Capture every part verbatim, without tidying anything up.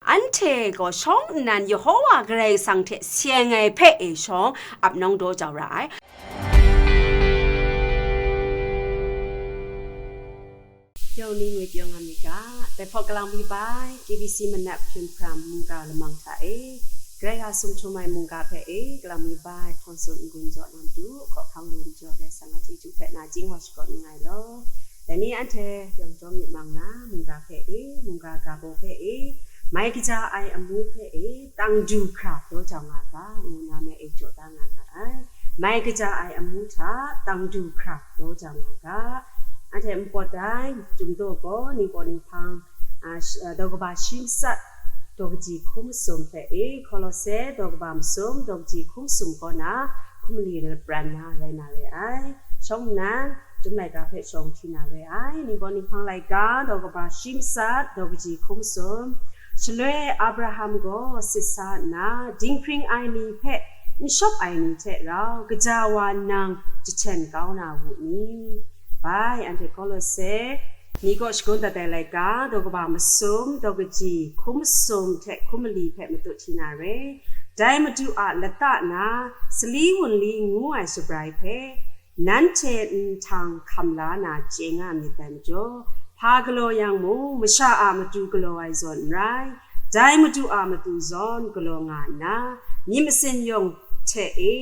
anhte gaw shawng nnan Yehowa Karai Kasang hte seng ai hpe e shawng ap nawng daw jau ra ai. Yawng ni ngwi pyaw nga myit ga, dai hpawt galang mi bai, K B C Manat Hpyen Hpram mungga lamang hta e, Karai a sumhtum ai mungga hpe e, galang mi bai, hpawng tsun n-gun jaw na matu, hkawhkam lu n jaw rai sa nga chyeju hpe na jing wa shakawn n nga ai law. Dai ni anhte yawng jawm myit mang na, mungga hpe e, mungga ga baw hpe e, mai kaja ai amu hpe e, tang du hkra daw jau nga ga, ngu na me e jaw da nga ga ai. Mai kaja ai amu hta tang du hkra daw jau nga ga. Anhte npawt ai, Chyum daw gaw, ningpawt ninghpang, a, sh-, a, daw kaba shi matsat, daw kaji hkun masum hpe e, Hkawlawse daw kaba masum, daw kaji hkun masum kaw na, hkun mali na lapran na rai na re ai. Shawng nnan, Chyum laika hpe shawng hti na re ai. Ningpawt ninghpang laika, daw kaba shi matsat, daw kaji hkun masum. Shaloi Abraham gaw sit sa nna, dinghpring ai ni hpe n shawp ai ni hte rau, kaja wa nang jahten kau na wu ni? Bai, anhte Hkawlawse ni kaw shagun dat ai laika, daw kaba masum, daw kaji hkun masum hte hkun mali hpe matut hti na re. Dai Madu a lata na, sali wunli ngu ai shabrai hpe, nanhte nhtang hkam la na chye nga myit dai majaw, hpa galaw yang mung, masha a matu galaw ai zawn n rai, dai Madu a matu zawn galaw nga nna, myit masin yawng hte e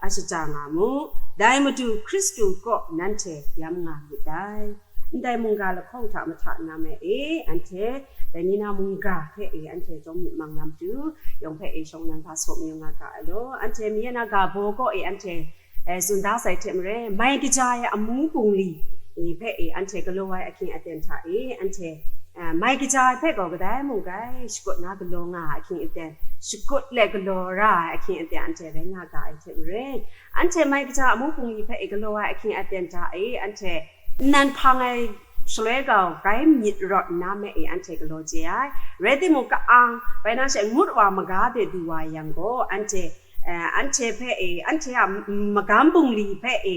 a shaja nga mu, dai Madu Hkristu kaw nanhte yam nga myit dai. Ndai mungga lahkawng hta mahta na me e, anhte dai ni na mungga hpe e, anhte jawm myit mang na matu, yawng hpe e shawng nnan hpa saw mayu nga ga ai law, anhte mi na ga baw kaw e, anhte e, tsun da sai hte maren, mai kaja ai amu bungli, e, hpe, e, anhte galaw ai ahkying aten hta e, anhte, e, mai kaja ai hpe gaw kadai mung gai shakut na galaw nga ai ahkying aten, shakut let galaw ra ai ahkying aten anhte rai nga ga ai hte maren, anhte mai kaja amu bungli hpe, e, galaw ai ahkying aten hta e, anhte nnan hpang ai shaloi gau gai myit rawt nna me e, anhte galaw chye ai. Rai timung, ka-ang bai na she ngut wa maga de du wa yang gaw, anhte, eh, anhte hpe e, anhte a m-, magam bungli hpe e,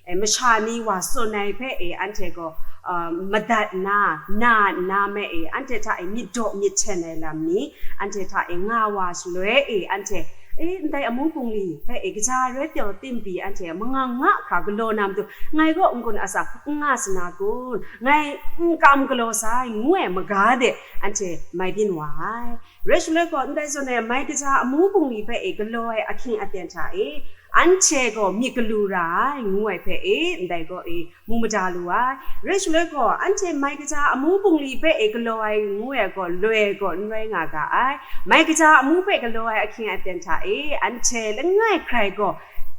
eh, masha ni wa tsun ai hpe e, anhte gaw, ah, madat nna, na nna me e, anhte hta e myit daw myit hten ai lam ni, anhte hta e nga wa shaloi e, anhte, e, ndai amu bungli hpe e, kaja rai taw tim pyi anhte mangang nga hkra galaw na matu, ngai gaw n-gun atsam n nga sa na kun, ngai n kam galaw sai, ngu ai maga de, anhte mai byin wa ai. Rai shaloi gaw, ndai zawn e mai kaja amu bungli hpe e galaw ai ahkying aten hta e, anhte gaw myit galu ra ai, ngu ai hpe e, ndai gaw e, mu mada lu ai. Rai shaloi gaw, anhte mai kaja amu bungli hpe e galaw ai, ngu ai gaw, loi gaw n rai nga ga ai. Mai kaja amu hpe galaw ai ahkying aten hta e, anhte langai hkrai gaw,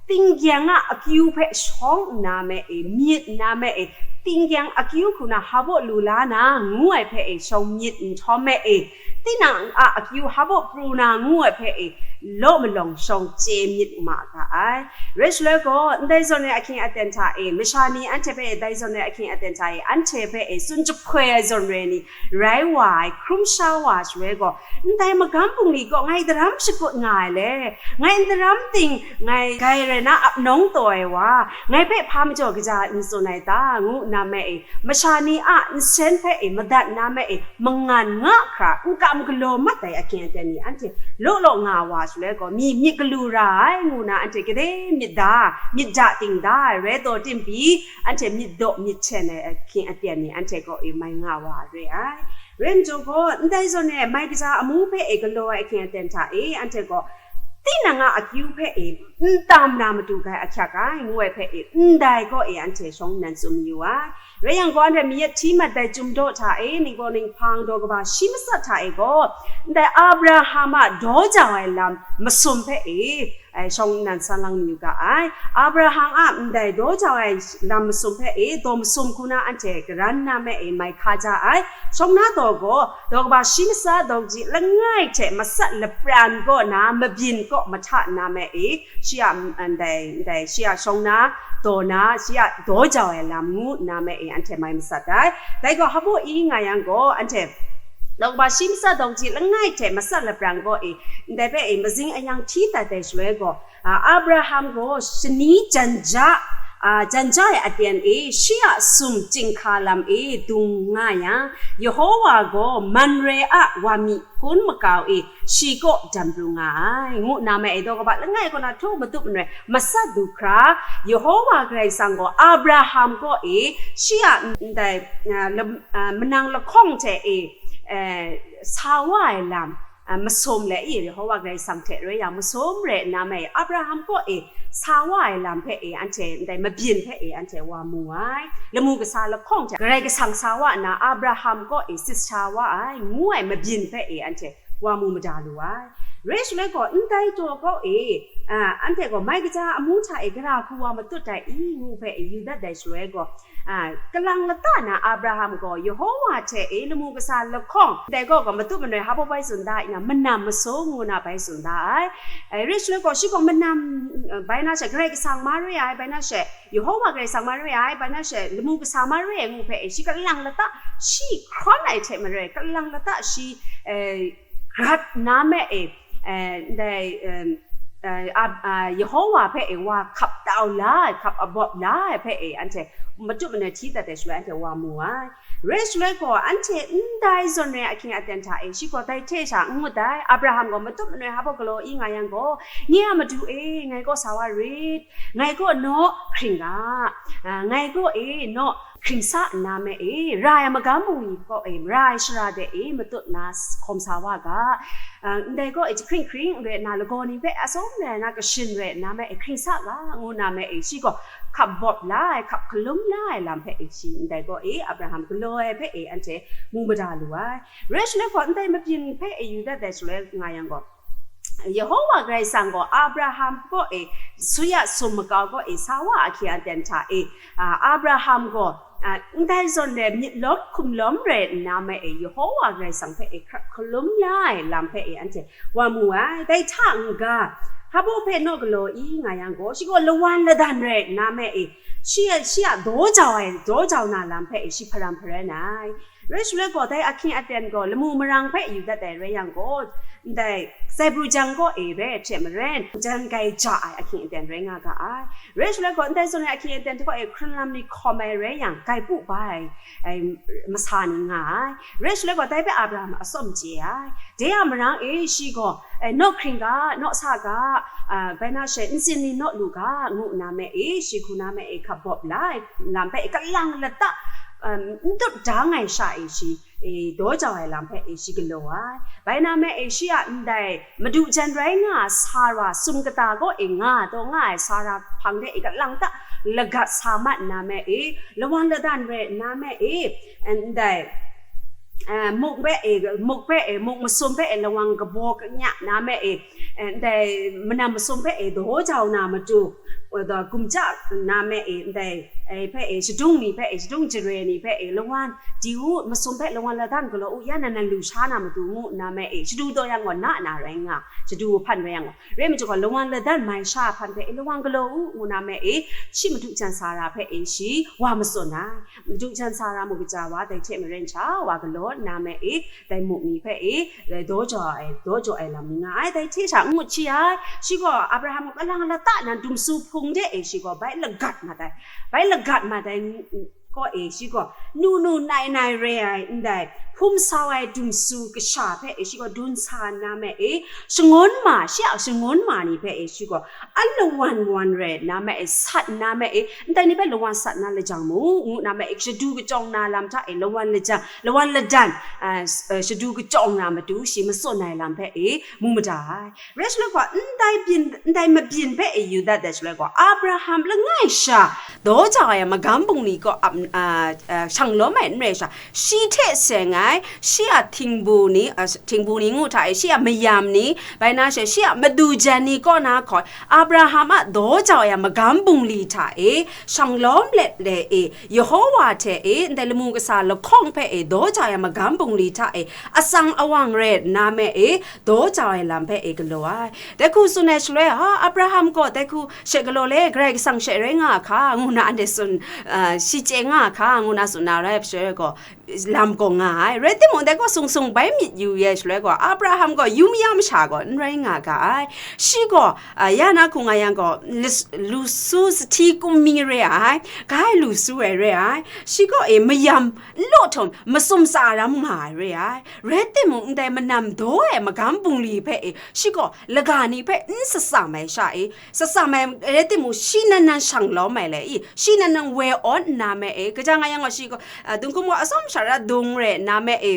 tinggyang a akyu hpe shawng nna me e, myit nna me e, tinggyang akyu hku na hpa baw lu la na, ngu ai hpe e, shawng myit nhtawm me e, tinang a akyu hpa baw pru na, ngu ai hpe e, law malawng shawng chye myit ma ga ai. Rai shaloi gaw, ndai zawn ai ahkying aten hta e, masha ni anhte hpe e, dai zawn ai ahkying aten hta e, anhte hpe e, tsun jahpoi ai zawn re ni, rai wa ai, hkrum sha wa ai shaloi gaw, ndai magam bungli gaw ngai daram shakut nga ai le, ngai n daram ting, ngai gai rai na ap nawng taw ai wa, ngai hpe hpa majaw kaja n tsun ai ta, ngu nna me e, masha ni a nsen hpe e, madat nna me e, mangan nga hkra, n kam galaw mat ai ahkying aten ni, anhte law law nga wa shaloi gaw, mi myit galu ra ai, ngu na anhte gade myit da, myit ja ting da ai, rai taw tim pyi, anhte myit daw myit hten ai ahkying aten ni, anhte kaw e mai nga wa re ai. Rai majaw gaw, ndai zawn e mai kaja amu hpe e galaw ai ahkying aten hta e, anhte gaw, tinang a akyu hpe e n tam na matu gai ahkyak ai, ngu ai hpe e, ndai kaw e anhte shawng nnan tsun mayu ai. Rai yang gaw, anhte mayat hti mat ai Chyum daw hta e, ningpawt ninghpang daw kaba shi matsat hta e gaw, ndai Abraham a daw jau ai lam masum hpe e, ai, shawng nnan san lang mayu ga ai. Abraham a ndai daw jau ai lam masum hpe e, daw masum hku na anhte karan na me e mai hka ja ai. Shawng na daw gaw, daw kaba shi matsat daw kaji langai hte matsat lapran kaw na, mabyin kaw mahta na me e, shi a, ndai, ndai, shi a shawng na, daw na, shi a daw jau ai lam ngu nna me e, anhte mai matsat ai. Dai gaw, hpa baw i nga yang gaw, anhte daw kaba shi matsat daw kaji langai hte matsat lapran kaw e, ndai hpe e, mazing ayang hti dat ai shaloi gaw, a, Abraham gaw shani jan ja A, jan ja ai aten e, shi a sum chyinghka lam e dung nga yang, Yehowa gaw man re a wa mi hpun makau e shi kaw dam pru nga ai, ngu nna ma e, daw kaba langai kaw na htu matup manoi, matsat du hkra, Yehowa Karai Kasang gaw Abraham kaw e shi a ndai, a, lam-, a, manang lahkawng hte e, e, sa wa ai lam, a, masum le i, Yehowa Karai Kasang hte roi yang masum re nna ma e, Abraham kaw e sa wa ai lam hpe e, anhte ndai mabyin hpe e, anhte wa mu ai. Lamu kasa lahkawng hte Karai Kasang sa wa nna, Abraham kaw e sit sa wa ai, ngu ai mabyin hpe e, anhte wa mu mada lu ai. Rai shaloi gaw, ndai daw kaw e, a, anhte gaw mai kaja amu hta e gara hku wa matut ai i, ngu hpe e, yu dat dai shaloi gaw, a, kalang lata na Abraham gaw Yehowa hte e lamu kasa lahkawng, ndai gaw gaw matup manoi hpa bai tsun da ai, nna manam masum ngu na bai tsun da ai. E, rai shaloi gaw, shi gaw manam, e, bai na she, Karai Kasang ma re ai, bai na she, Yehowa Karai Kasang ma re ai, bai na she, lamu kasa ma re ai ngu hpe e, shi kalang lata, shi hkrawn ai hte maren, kalang lata shi, e, grat nna ma e, e, ndai, em, e, a, a, Yehowa hpe e wa hkap tau la ai, hkap abawp la ai hpe e, anhte matup manoi hti dat ai shaloi anhte wa mu ai. Rai shaloi gaw, anhte ndai zawn re ahkying aten hta e, shi gaw dai hte sha n ngut ai. Abraham gaw matup manoi hpa galaw i nga yang gaw, nye a madu e, ngai kaw sa wa rit, ngai kaw naw hkring ga, a, ngai kaw e naw hkring sa nna ma e, ra ai magam bungli kaw e, ra ai shara de e, matut nna s-, hkawm sa wa ga, a, ndai kaw e, jahkring hkring n rai nna, lagaw ni hpe atsawm rai nna, kashin rai nna ma e, hkring sa ga, ngu nna ma e, shi gaw hkap bawp la ai, hkap hkalum la ai lam hpe e, shi ndai kaw e, Abraham galaw ai hpe e, anhte mu mada lu ai. Rai shaloi gaw, ndai mabyin hpe e, yu dat dai shaloi nga yang gaw, Yehowa Karai Kasang gaw Abraham kaw e, shi a sum makau kaw e, sa wa ahkying aten hta e, a, Abraham gaw, a, ndai zawn re myit lawm hkum lawm rai nna ma e, Yehowa Karai Kasang hpe e hkap hkalum la ai lam hpe e, anhte wa mu ai. Dai hta n-ga, hpa hpe naw galaw i nga yang gaw, shi gaw lawan ladan rai nna ma e, shi a, shi a daw jau ai, daw jau na lam hpe e, shi hparam hparan ai. Rai shaloi gaw, dai ahkying aten gaw lamu marang hpe yu dat ai rai yang gaw, ndai Zaibru jang kaw e rai hte maren, jan grai ja ai ahkying aten rai nga ga ai. Rai shaloi gaw, ndai zawn ai ahkying aten hte kaw e hkrun lam ni hkawm ai rai yang, grai pu bai ai, ai, masa ni nga ai. Rai shaloi gaw, dai hpe Abraham a tsawm chye ai. Dai a marang e, shi gaw, e, naw hkring ga, naw sa ga, a, bai na she, ntsin ni naw lu ga, ngu nna ma e, shi hku na ma e, hkap bawp la ai lam hpe e, kalang lata, um, n dut da ngai sha e, shi, e, daw jau ai lam hpe e, shi galaw ai. Bai na ma e, shi a ndai madu jan rai nga ai Sara, sum kata kaw e nga taw nga ai Sara hpang de e, kalang ta lagat sa mat nna ma e, lawan ladan rai nna ma e, ndai, eh, muk hpe e, muk hpe e, muk masum hpe e, lawang kabaw kanya na ma e, eh, ndai manam masum hpe e, daw jau na matu, eh, da gumja na ma e, ndai, eh, hpe e, shadung ni hpe e, shadung jare ni hpe e, lawan di u, masum hpe lawan ladan galaw u, ya nan nan lu sha na matu ngu nna ma e, shadu taw yang gaw na na rai nga, shadu hpan rai yang gaw, rai majaw gaw, lawan ladan mai sha hpan hpe e, lawan galaw u, ngu na ma e, shi madu jan Sara hpe e, shi wa matsun ai. Madu jan Sara muk kaja wa, dai hte maren sha wa galaw nna ma e, dai muk ni hpe e, dai daw jaw ai, daw jaw ai lam ni nga ai, dai hte sha n ngut shi ai. Shi gaw Abraham kalang lata nan dumsu hpung de e, shi gaw bai lagat mat ai, bai lagat mat ai, kaw e, shi gaw nu nu nai nai re ai, ndai hpum sau ai dumsu kasha hpe e, shi gaw dun sa nna ma e, shangun ma, shi a shangun ma ni hpe e, shi gaw alawan wan rai nna ma e, sat nna ma e, ndai ni hpe lawan sat na lajang mu, ngu nna ma e, shadu kachyawng na lam hta e, lawan lajang, lawan ladan, ah, s-, ah, shadu kachyawng na matu, shi matsun ai lam hpe e, mu mada ai. Rai shaloi gaw, ndai byin, ndai mabyin hpe e yu dat ai shaloi gaw, Abraham langai sha, daw jau ai magam bungli kaw ap, ah, ah, shang lawm ai n rai sha, shi hte seng ai, shi a htingbu ni, ah, htingbu ni ngu hta e, shi a mayam ni, bai na she, shi a madu jan ni kaw na hkawn, Abraham a daw jau ai magam bungli hta e, shang lawm let let e, Yehowa hte e, ndai lamu kasa lahkawng hpe e, daw jau ai magam bungli hta e, atsang awang rai nna ma e, daw jau ai lam hpe e galaw ai. Dai hku tsun ai shaloi, ha, Abraham gaw dai hku she galaw le, Karai Kasang she rai nga a hka, ngu na anhte tsun, ah, shi chye nga a hka, ngu na tsun na rai ai shaloi gaw, lam gaw nga ai. Rai timung, dai gaw sung sung bai myit yu ye shaloi gaw, Abraham gaw yu maya masha gaw n rai nga ga ai. Shi gaw, a, ya na hku nga yang gaw, lu, lu su sahti kum mi re ai, gai lu su ai re ai. Shi gaw e mayam n law htum, masum tsa ram nga ai re ai. Rai timung, ndai manam daw ai magam bungli hpe e, shi gaw laga ni hpe n satsam ai sha e, satsam ai rai timung, shi nan nan shang lawm ai le i, shi nan nan woi awn nna me e, kaja nga yang gaw shi gaw, a, dungkum gaw atsawm sha ra dung re nna me e,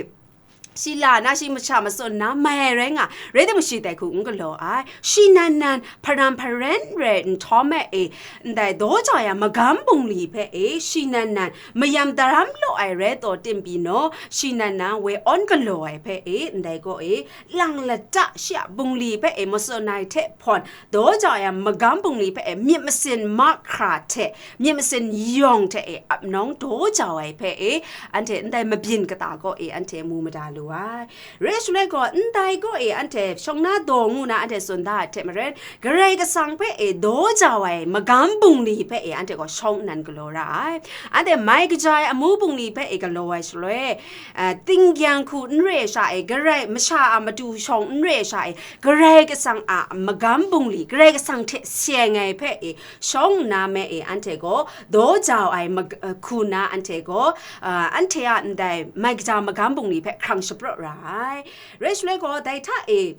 shi la na shi masha matsun na mai ai rai nga, rai timung shi dai hku n galaw ai. Shi nan nan hparam hparen rai nhtawm me e, ndai daw jau ya magam bungli hpe e, shi nan nan mayam daram law ai rai taw tim pyi naw, shi nan nan woi awn galaw ai hpe e, ndai gaw e, lang lata shi a bungli hpe e, matsun ai hte hpawn, daw jau ai magam bungli hpe e, myit masin mahkra hte, myit masin yawng hte e, ap nawng daw jau ai hpe e, anhte ndai mabyin kata kaw e, anhte mu mada lu ai. Rai shaloi gaw, ndai gaw e, anhte shawng na daw ngu na anhte tsun da ai hte maren, Karai Kasang hpe e daw jau ai magam bungli hpe e, anhte gaw shawng nnan galaw ra ai. Anhte mai kaja ai amu bungli hpe e galaw ai shaloi, a, tinggyang hku n re ai sha e, Karai masha a matu shawng n re ai sha e, Karai Kasang a magam bungli, Karai Kasang hte seng ai hpe e shawng nna me e, anhte gaw daw jau ai mag-, a, hku na anhte gaw, a, anhte a ndai mai kaja magam bungli hpe hkrang shapraw ra ai. Rai shaloi gaw, dai hta e,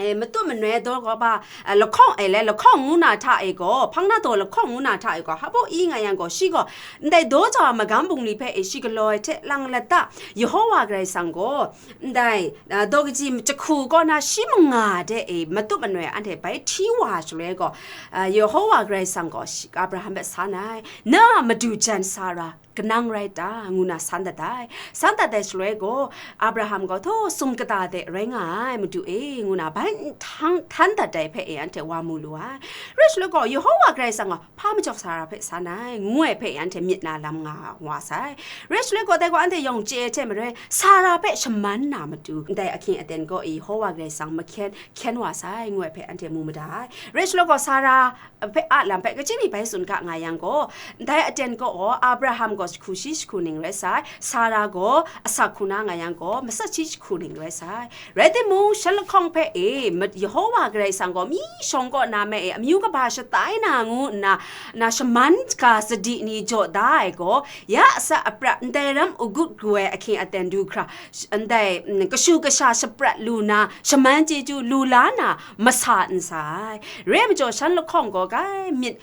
e, matut manoi daw gaw ba, a, lahkawng e le, lahkawng ngu na hta e gaw, hpang na daw lahkawng ngu na hta e gaw, hpa baw i nga yang gaw, shi gaw ndai daw jau ai magam bungli hpe e shi galaw ai hte lang lata, Yehowa Karai Kasang gaw ndai, a, daw kaji jahku kaw na shi manga de e matut manoi anhte bai hti wa shaloi gaw, a, Yehowa Karai Kasang gaw shi, Abraham hpe san ai, na a madu jan Sara kanang rai ta? Ngu na san dat ai. San dat ai shaloi gaw, Abraham gaw, "Htaw, sum kata de rai nga ai, Madu e," ngu na bai nhtang htan dat ai hpe e anhte wa mu lu ai. Rai shaloi gaw, Yehowa Karai Kasang gaw, "Hpa majaw Sara hpe san ai," ngu ai hpe e anhte myit na lam nga wa sai. Rai shaloi gaw, dai gaw anhte yawng chye ai hte maren, Sara hpe shaman na matu, ndai ahkying aten gaw e Yehowa Karai Kasang mahkyen hkyen wa sai, ngu ai hpe anhte mu mada ai. Rai shaloi gaw, Sara hpe a lam hpe, kaji ni bai tsun ga nga yang gaw, ndai aten gaw, Abraham gaw jahku shi jahku ning rai sai, Sara gaw asak hku na nga yang gaw, matsat shi jahku ning rai sai. Rai timung, shan lahkawng hpe e, ma-, Yehowa Karai Kasang gaw myi shawng kaw na me e, amyu kaba shatai na ngu nna, na shaman ga sadi ni jaw da ai gaw, ya asak aprat ndai ram agut gu ai ahkying aten du hkra, sh-, ndai, mm, kashu kasha shaprat lu na, shaman chyeju lu la na, masa n sa ai. Re ai majaw, shan lahkawng gaw grai myit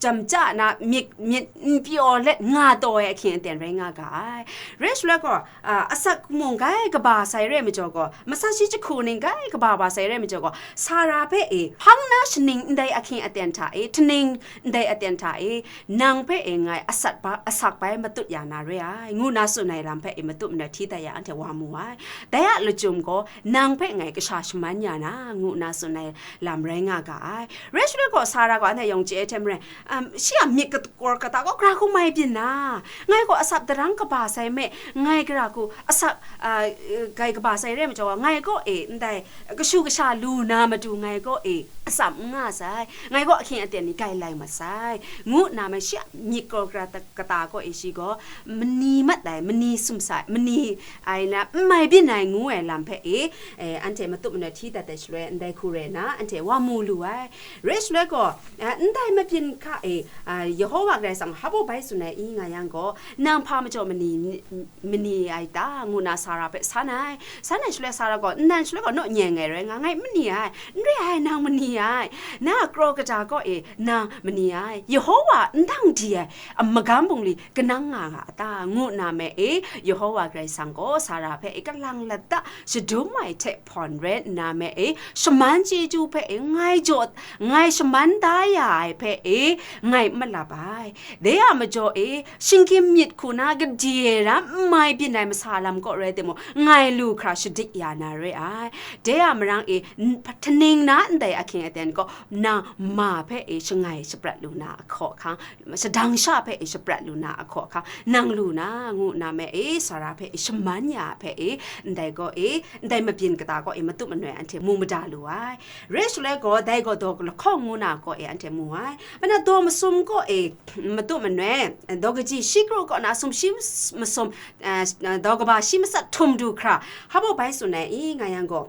jam ja na, myit, myit n pyaw let nga taw ai ahkying aten rai nga ga ai. Re ai shaloi gaw, a, asak mung grai kaba sai re ai majaw gaw, matsat shi jahku ning grai kaba ba sai re ai majaw gaw, Sara hpe e, hpang na shaning ndai ahkying aten hta e, htaning ndai aten hta e, nang hpe e ngai asak ba, asak bai matut ya na re ai, ngu na tsun ai lam hpe e matut manat hti dat ya anhte wa mu ai. Dai a lachyum gaw, nang hpe ngai kasha shaman ya na, ngu na tsun ai lam rai nga ga ai. Rai shaloi gaw, Sara gaw anhte yawng chye ai hte maren, um, shi a myit katkawr kata gaw, gara hku mai byin na, ngai gaw asak darang kaba sai me, ngai gara hku asak, a, gai kaba sai re ai majaw, ngai gaw e, ndai, kashu kasha lu na matu ngai gaw e, atsam n nga sai, ngai gaw ahkying aten ni grai lai mat sai, ngu nna mai shi a myit katkawr kata gaw e shi gaw, mani mat ai, mani sumsa ai, mani ai na, n mai byin ai ngu ai lam hpe e, e, anhte matut manat hti dat ai shaloi, ndai hku rai na, anhte wa mu lu ai. Rai shaloi gaw, a, ndai mabyin hka e, a, Yehowa Karai Kasang hpa baw bai tsun ai i nga yang gaw, nang hpa majaw mani, mani ai ta? Ngu na Sara hpe san ai. San ai shaloi Sara gaw, "Nnan shaloi gaw naw nyeng ai rai nga, ngai n mani ai, n re ai, nang mani ai, na a kraw kata kaw e nang mani ai, Yehowa n dang di ai, a, magam bungli kanang nga nga a ta?" ngu nna me e, Yehowa Karai Kasang gaw Sara hpe e kalang lata shadum ai hte hpawn rai nna me e, shaman chyeju hpe e ngai jaw, ngai shaman da ya ai hpe e ngai n malap ai. Dai a majaw e, shinggyim myit hku na gade ai ram n mai byin ai masa lam kaw rai timung, ngai lu hkra shadik ya na re ai. Dai a marang e, n-, htaning na ndai ahkying Then gaw, nang ma hpe e shangai shaprat lu na ahkaw ahkang, shadang sha hpe e shaprat lu na ahkaw ahkang, nang lu na, ngu nna me e, Sara hpe e shaman ya hpe e, ndai gaw e, ndai mabyin kata gaw e, matup manoi anhte mu mada lu ai. Rai shaloi gaw, dai gaw daw lahkawng ngu na gaw e, anhte mu ai. Mana daw masum gaw e, matup manoi, daw kaji shi kru kaw na sumshi masum, eh, daw kaba shi matsat htum du hkra, hpa baw bai tsun ai i, nga yang gaw,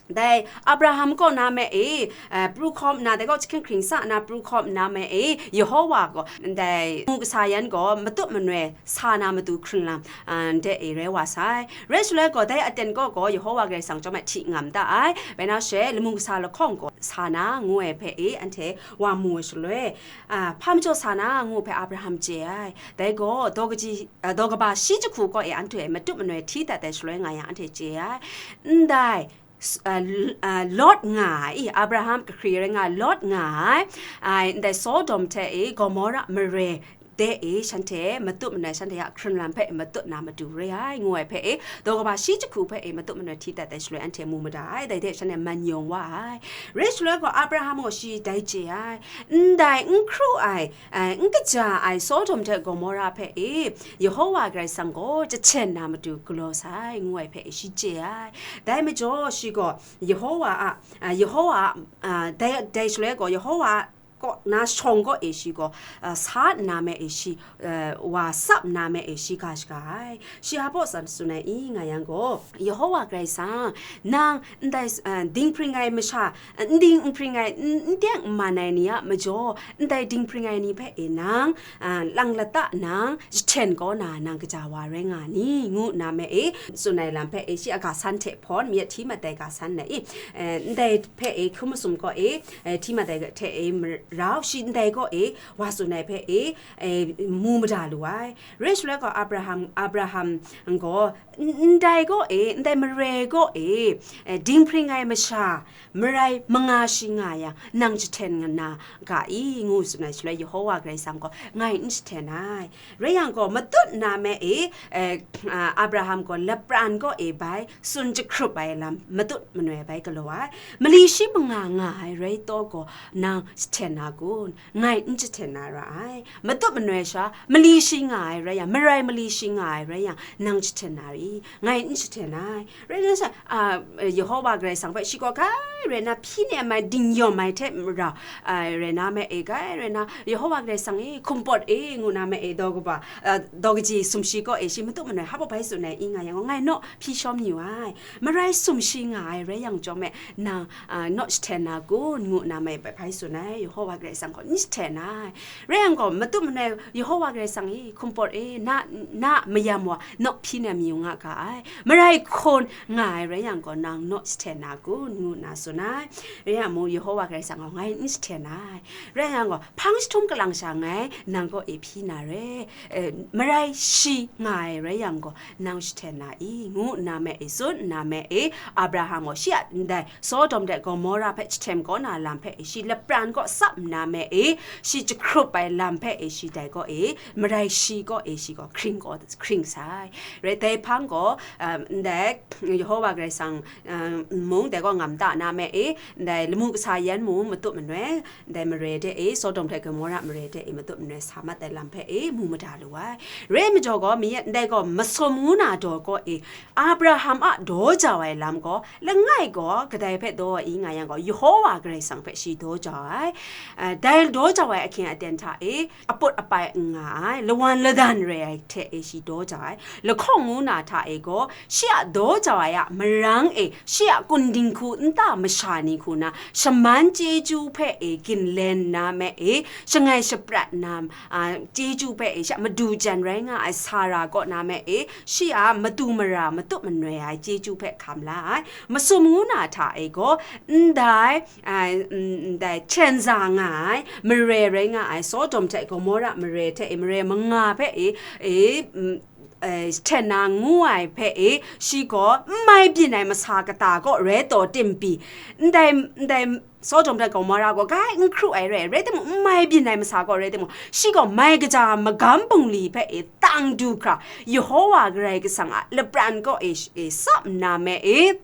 dai Abraham kaw na me e, eh, pru hkawm nna, dai gaw jahkring hkring sa nna pru hkawm nna me e, Yehowa gaw, ndai mu kasa yan gaw matup manoi sa na matu hkrun lam, ah, de e rai wa sai. Rai shaloi gaw, dai aten kaw gaw Yehowa Karai Kasang chyawm ai hti ngam da ai. Bai na she, lamu kasa lahkawng gaw sa na ngu ai hpe e, anhte wa mu ai shaloi, ah, hpa majaw sa na ngu hpe Abraham chye ai. Dai gaw, daw kaji, ah, daw kaba shi jahku kaw e anhte matup manoi hti dat ai shaloi nga yang anhte chye ai. Ndai, s-, ah, l-, ah, Lot nga ai, Abraham kahkri rai nga Lot nga ai, ai, ndai Sodom hte e Gomora mare de e shanhte matup manoi, shanhte a hkrun lam hpe matut na matu re ai, ngu ai hpe e, daw kaba shi jahku hpe e matup manoi hti dat ai shaloi anhte mu mada ai, dai de shanhte man yawng wa ai. Rai shaloi gaw Abraham gaw shi dai chye ai, ndai n hkru ai, eh, n kaja ai Sodom hte Gomora hpe e, Yehowa Karai Kasang gaw jahten na matu galaw sai, ngu ai hpe e shi chye ai. Dai majaw shi gaw Yehowa a, ah, Yehowa a, ah, dai, dai shaloi gaw Yehowa kaw na shawng kaw e shi gaw, ah, sa nna me e shi, eh, wa sap nna me e shi ga shaga ai. Shi hpa baw san tsun ai i nga yang gaw, Yehowa Karai Kasang, nang ndai, ah, dinghpring ai masha, ah, n ding n hpring ai, n, n teng n man ai ni a majaw, ndai dinghpring ai ni hpe e nang, ah, lang lata nang, jahten kaw na nang kaja wa rai nga ni, ngu nna me e, tsun ai lam hpe e shi a ga san hte hpawn, myit hti mat ai ga san na i, eh, ndai hpe e hkrum masum kaw e, eh, hti mat ai hte e marau shi ndai kaw e, wa tsun ai hpe e, eh, mu mada lu ai. Rai shaloi gaw Abraham, Abraham gaw, n-, ndai kaw e, ndai mare kaw e, eh, dinghpring ai masha, marai manga shi nga yang, nang jahten na ga i, ngu tsun ai shaloi, Yehowa Karai Kasang gaw, ngai n jahten ai. Rai yang gaw, matut na me e, eh, ah, Abraham gaw lapran kaw e bai tsun jahkrup ai lam, matut manoi bai galaw ai. Mali shi manga nga ai rai taw gaw, nang jahten na kun? Ngai n jahten na ra ai. Matut manoi sha, mali shi nga ai rai yang, marai mali shi nga ai rai yang, nang jahten na ri? Ngai n jahten ai. Rai nna sha, ah, Yehowa Karai Kasang hpe shi gaw grai rai na hpyi nem ai, dingyawm ai hte mara, ah, rai na me e, grai rai na, Yehowa Karai Kasang e, hkumpawt e, ngu na me e, daw kaba, ah, daw kaji sumshi kaw e, shi matut manoi hpa baw bai tsun ai i nga yang gaw, ngai naw hpyi shawm yu ai. Marai sumshi nga ai rai yang chyawm e, nang, ah, naw jahten na kun? Ngu na me bai bai tsun ai, Yehowa Karai Kasang gaw n jahten ai. Rai yang gaw, matut manoi, Yehowa Karai Kasang e, hkumpawt e, na, na mayam wa, naw hpyi nem yu nga ga ai. Marai hkawn nga ai rai yang gaw, nang naw jahten na kun? Ngu nna tsun ai. Rai yang mung, Yehowa Karai Kasang gaw, ngai n jahten ai. Rai yang gaw, hpang jahtum kalang sha ngai nang kaw e hpyi na re, eh, marai shi nga ai rai yang gaw, nang jahten na i? Ngu nna me e, tsun nna me e, Abraham gaw shi a ndai Sodom hte Gomora hpe jahten kaw na lam hpe e, shi lapran kaw sap nna me e, shi jahkrup ai lam hpe e, shi dai kaw e, marai shi kaw e, shi gaw hkring kaw, hkring sai. Rai dai hpang gaw, um, ndai Yehowa Karai Kasang, um, mung dai kaw ngam da na me e, ndai lamu kasa yan mung matut manoi, ndai mare de e, Sodom hte Gomora mare de e, matut manoi sa mat ai lam hpe e, mu mada lu ai. Rai majaw gaw, mi ndai gaw masum ngu na daw kaw e, Abraham a daw jau ai lam gaw, langai gaw kadai hpe daw ai i nga yang gaw, Yehowa Karai Kasang hpe shi daw jau ai. Eh, dai daw jau ai ahkying aten hta e, aput apai n nga ai, lawan ladan re ai hte e shi daw jau ai. Lahkawng ngu na hta e gaw, shi a daw jau ai a marang e, shi a kun dinghku nta masha ni hku na, shaman chyeju hpe e ginlen nna me e, shangai shaprat na, a, chyeju hpe e, shi a madu jan rai nga ai Sara kaw na me e, shi a matu mara matut manoi ai chyeju hpe hkam la ai. Masum ngu na hta e gaw, ndai, a, n-, ndai hten za nga ai, mare rai nga ai, Sodom hte Gomora mare hte e, mare manga hpe e, e, mm, eh, hten na ngu ai hpe e, shi gaw n mai byin ai masa kata kaw rai taw tim pyi, ndai, ndai Sodom hte Gomora gaw grai n hkru ai rai, rai timung, n mai byin ai masa kaw rai timung, shi gaw mai kaja magam bungli hpe e tang du hkra, Yehowa Karai Kasang a lapran kaw e, e sap nna me e,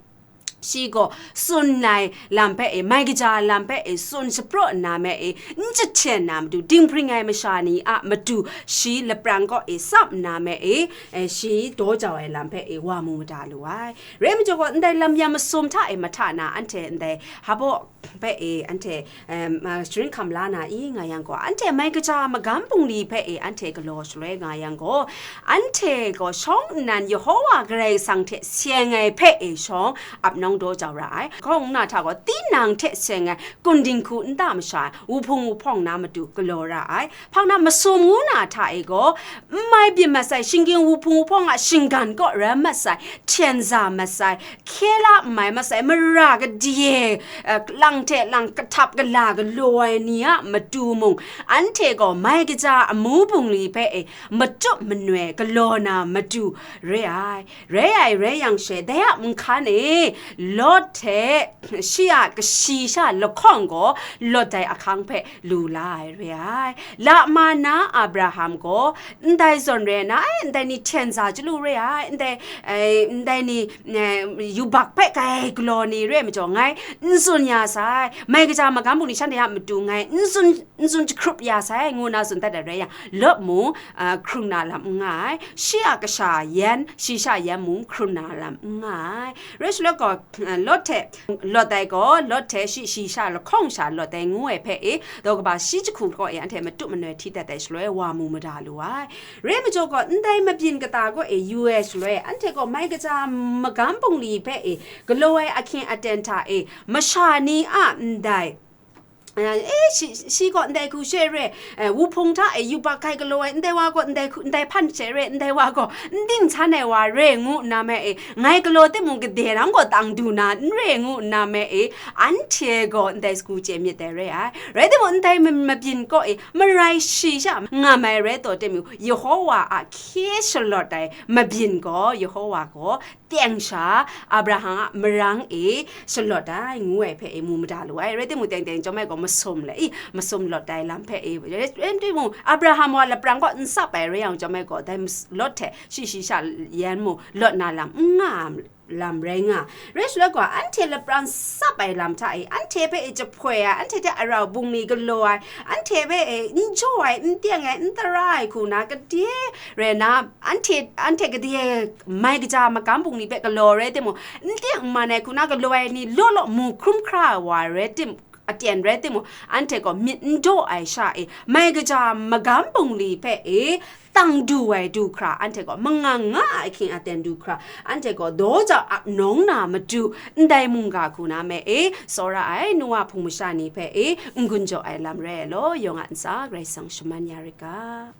Shi gaw tsun ai lam hpe e, mai kaja lam hpe e, tsun shapraw nna me e, n jahten na matu, dinghpring ai masha ni a matu, shi lapran kaw e tsap nna me e, e, shi daw jau ai lam hpe e, wa mu mada lu ai. Rai majaw gaw, ndai lam ya masum hta e mahta na, anhte ndai hpa baw hpe e, anhte, em, a, sharin hkam la na i nga yang gaw, anhte mai kaja magam bungli hpe e, anhte galaw shaloi nga yang gaw, anhte gaw shawng nnan Yehowa Karai Kasang hte seng ai hpe e shawng ap nawng daw jau ra ai. Hkawng nna hta gaw, tinang hte seng ai kun dinghku nta masha, wuhpung wuhpawng na matu galaw ra ai. Hpang na masum ngu na hta e gaw, n mai byin mat sai, shinggyim wuhpung wuhpawng a shinggan kaw rai mat sai, hten za mat sai, hkye la n mai mat sai, mara kadye, eh, lang hte lang kahtap kala galaw ai ni a matu mung, anhte gaw mai kaja amu bungli hpe e matup manoi galaw na matu re ai. Rai ai, rai yang she, dai a nhkan e, Lot hte shi a kashi sha lahkawng gaw Lot dai ahkang hpe lu la ai re ai. Lama na Abraham gaw ndai zawn re na, ai, ndai ni hten za chyalu re ai, ndai, ai, ndai ni, eh, yubak hpe kai galaw ni re ai majaw, ngai n tsun ya sai, mai kaja magam bungli shanhte a matu ngai n tsun, n tsun jahkrup ya sai, ngu nna tsun dat ai rai yang, Lot mung, ah, hkrung na lam n nga ai, shi a kasha yan, shi sha yan mung hkrung na lam n nga ai. Rai shaloi gaw, Lot hte, Lot dai gaw, Lot hte shi, shi sha lahkawng sha Lot dai ngu ai hpe e, daw kaba shi jahku kaw e anhte matup manoi hti dat ai shaloi wa mu mada lu ai. Rai majaw gaw, ndai mabyin kata kaw e yu ai shaloi, anhte gaw mai kaja magam bungli hpe e, galaw ai ahkying aten hta e, masha ni a ndai, eh, shi, shi gaw ndai hku she re, eh, wuhpung hta e yubak hkai galaw ai, ndai wa gaw ndai hku, ndai hpan she re, ndai wa gaw n ding htan ai wa re, ngu nna me e, ngai galaw timung gade nang gaw tang du na n re, ngu nna me e, anhte gaw ndai sagu chye myit dai re ai. Rai timung, ndai ma-, mabyin kaw e, marai shi sha nga mai rai taw timung, Yehowa a hkye shalawt ai mabyin gaw, Yehowa gaw, teng sha Abraham a marang e shalawt ai, ngu ai hpe e mu mada lu ai. Rai timung, teng teng chyawm ai gaw masum le, i, masum lawt ai lam hpe e, rai timung, Abraham wa lapran kaw n tsap ai rai yang chyawm ai gaw, dai mas-, Lot hte shi shi sha yan mung lawt na lam n nga lam rai nga. Rai shaloi gaw, anhte lapran tsap ai lam hta e, anhte hpe e jahpoi ai, anhte hte arau bungli galaw ai, anhte hpe e n jaw ai, n teng ai, n tara ai hku na, kadai rai na, anhte, anhte kadai mai kaja magam bungli hpe galaw rai timung, n teng n man ai hku na galaw ai ni law law mu hkrum hkra ai wa rai tim-, aten rai timung, anhte gaw myit n daw ai sha e, mai kaja magam bungli hpe e tang du ai du hkra, anhte gaw mangang nga ai ahkying aten du hkra, anhte gaw daw jau ap nawng na matu, ndai mungga hku na me e, tsawra ai Noa hpung masha ni hpe e n-gun jaw ai lam rai ai law, yawng a ntsa Karai Kasang shaman ya rit ga.